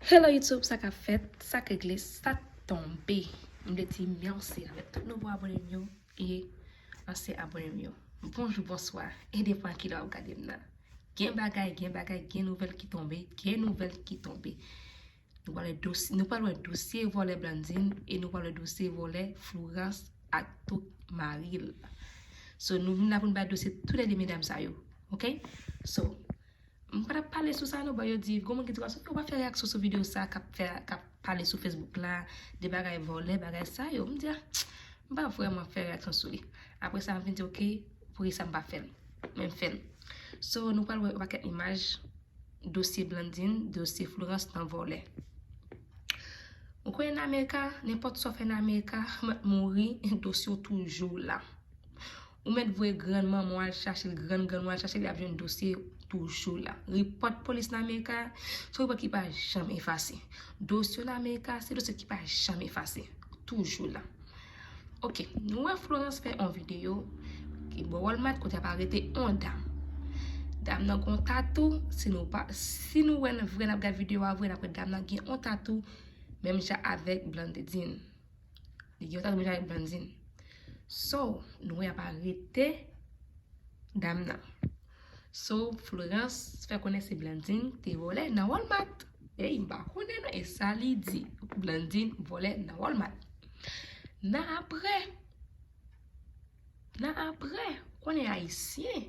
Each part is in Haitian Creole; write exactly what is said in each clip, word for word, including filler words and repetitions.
Hello YouTube, sa k ap fèt, sa k regle, sa k tonbe. M vle di mèsi avèk tout nouvo abòne m yo e ansyen abòne m yo. Bonjou, bonswa, e depan ki lè w ap gade m nan. Gen bagay, gen bagay, gen nouvèl ki tonbe, gen nouvèl ki tonbe. Nou pral wè dosye, nou pral wè dosye vòlè Blandine e nou pral wè dosye vòlè Florence ak tout mari l. So, nou vin la pou n bay dosye tou lè de medam sa yo. Ok? So, m pa t ap pale sou sa non, bon, yo di, gon moun ki di, "Sophie, ou pa fè reyaksyon sou videyo sa k ap fè, k ap pale sou Facebook la, de bagay vòlè, bagay sa yo." M di, "Ah, m pa vrèman fè reyaksyon sou li." Apre sa, m vin di, "Ok, poukisa m pa fè l?" Men m fè l. So, nou pral wè yon pakèt imaj dosye Blandine, dosye Florence nan vòlè. Ou konnen nan Amerika, nenpòt sa w fè nan Amerika, m ap mouri, dosye w toujou la. Ou mèt voye grann manman w al chache l, grann grann w al chache l, y ap jwenn dosye toujou la. Ripòt polis nan Amerika, se yon ripòt ki pa janm efase. Dosye w nan Amerika, se dosye ki pa janm efase. Toujou la. Ok, nou wè Florence fè yon videyo ki bò Walmart kote ap arete yon dam. Dam nan gon tatou, si nou pa, si nou wè l vre, n ap gade videyo a vre, n ap wè dam nan gen yon tatou, menm jan avèk Blandine. Li gen yon tatou menm jan avèk Blandine. So, nou wè ap arete dam nan. So, Florence fè konnen se Blandine te vòlè nan Walmart. Ey, m pa konnen non, e sa li di. Blandine vòlè nan Walmart. Nan apre, nan apre, konnen Ayisyen.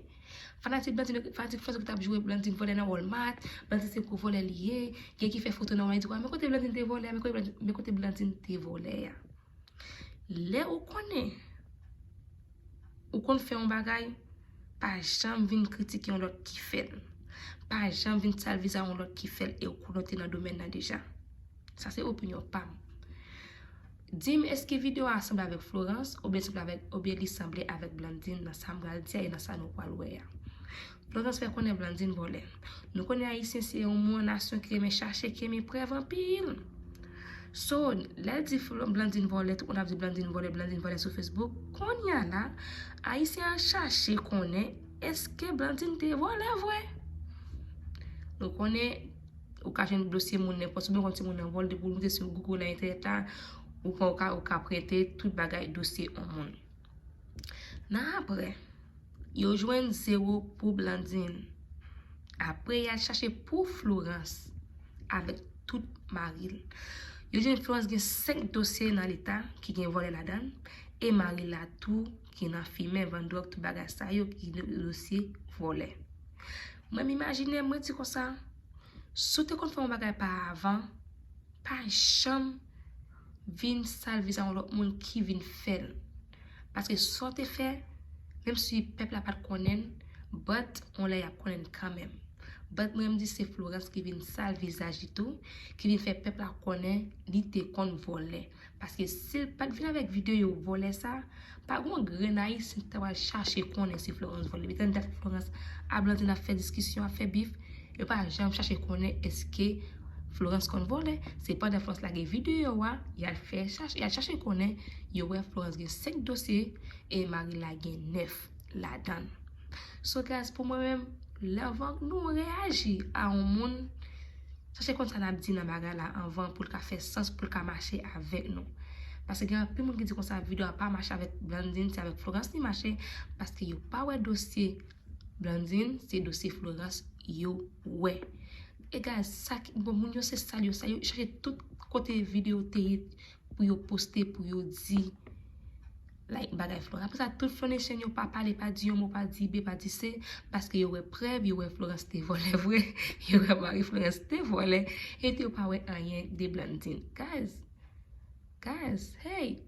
Fanatik Blandine, fanatik Florence ki t ap joure Blandine vòlè nan Walmart, Blandine se gwo vòlè li ye, gen ki fè foto nan Walmart, di, "Men kote Blandine te vòlè a, men kote Blandine, men kote Blandine te vòlè a." Lè ou konnen, ou konn fè yon bagay, pa janm vin kritike yon lòt ki fè l. Pa janm vin sal vizaj yon lòt ki fè l e ou konnen w te nan domèn nan deja. Sa se opinyon pa m. Di m, èske videyo a sanble avèk Florence oubyen sanble avèk, oubyen li sanble avèk Blandine nan sa m pral di a e nan sa nou pral wè a? Florence fè konnen Blandine vòlè. Nou konnen Ayisyen se yon moun, nasyon ki renmen chache, ki renmen prèv anpil. So, lè l di Flo-, Blandine vòlè, tout moun ap di Blandine vòlè, Blandine vòlè sou Facebook. Kounye a la, Ayisyen an chache konnen èske Blandine te vòlè vre. Nou konnen, ou ka jwenn dosye moun nenpòt, ou byen konn si moun nan vòlè, depi w moute sou Google nan entènèt la, ou ka, ou ka, ou ka prete tout bagay dosye yon moun. Nan apre, yo jwenn zewo pou Blandine. Apre, y al chache pou Florence avèk tout mari l. Yo jwenn Florence gen senk dosye nan leta ki gen vòlè ladan l, e mari l la tou ki nan fimen, vann dwòg, tout bagay sa yo ki dosye vòlè. Mwen m imajine, mwen di konsa, si w te konn fè yon bagay pa avan, pa janm vin sal vizaj yon lòt moun ki vin fè l. Paske sa w te fè, menm si pèp la pa t konnen l, but yon lè y ap konnen l kanmenm. But mwen, m di se Florence ki vin sal vizaj li tou, ki vin fè pèp la konnen li te konn vòlè. Paske si l pa t vin avèk videyo vòlè sa, pa gen yon grenn Ayisyen ki ta pral chache konnen si Florence vòlè. Depi tann dat Florence ak Blandine ap fè diskisyon, ap fè bif, yo pa janm chache konnen èske Florence konn vòlè. Se pandan Florence lage videyo a, y al fè chache, y al chache konnen, yo wè Florence gen senk dosye e mari l la gen nèf ladan l. So guys, pou mwen menm, lè anvan nou reyaji a yon moun, chache konn sa n ap di nan bagay la anvan pou l ka fè sans, pou l ka mache avèk nou. Paske gen anpil moun ki di konsa videyo a pa mache avèk Blandine, se avèk Florence li mache, paske yo pa wè dosye Blandine, se dosye Florence yo wè. E guys, sa ki, bon, moun yo se sal yo, sa yo chache tout kote videyo te ye pou yo poste, pou yo di, like, bagay Florence. Apre sa, tout Florence yo pa pale, pa di yon mo, pa di B, pa di C, paske yo wè prèv, yo wè Florence te vòlè vre, yo wè mari Florence te vòlè, e yo pa wè anyen de Blandine. Guys, guys, hey!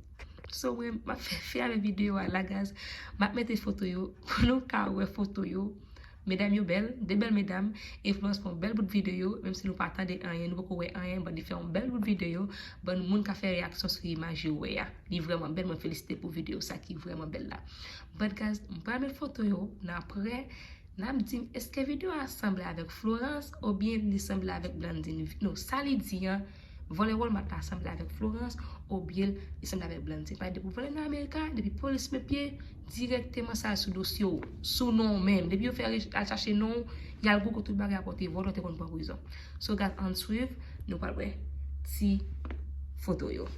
So, mwen, m ap fè, fè avè videyo a la, guys. M ap mete foto yo, pou nou ka wè foto yo. Medam yo bèl, de bèl medam. E Florence fè yon bèl bout videyo, menm si nou pa tande anyen, nou poko wè anyen, but li fè yon bèl bout videyo. But moun ka fè reyaksyon sou imaj yo wè a. Li vrèman bèl, mwen felisite pou videyo sa ki vrèman bèl la. But guys, m pral met foto yo, nan apre, n ap di m èske videyo a sanble avèk Florence oubyen li sanble avèk Blandine. Non, sa li di an, Vòlè Walmart la sanble avèk Florence, oubyen li sanble avèk Blondedy. Paske depi w vòlè nan America, depi polis met pye, dirèkteman sa sou dosye w, sou non w menm. Depi yo fè al chache non w, y al Google tout bagay, apre w te vòlè, w te konn pran prizon. So guys, ann swiv, nou pral wè ti foto yo.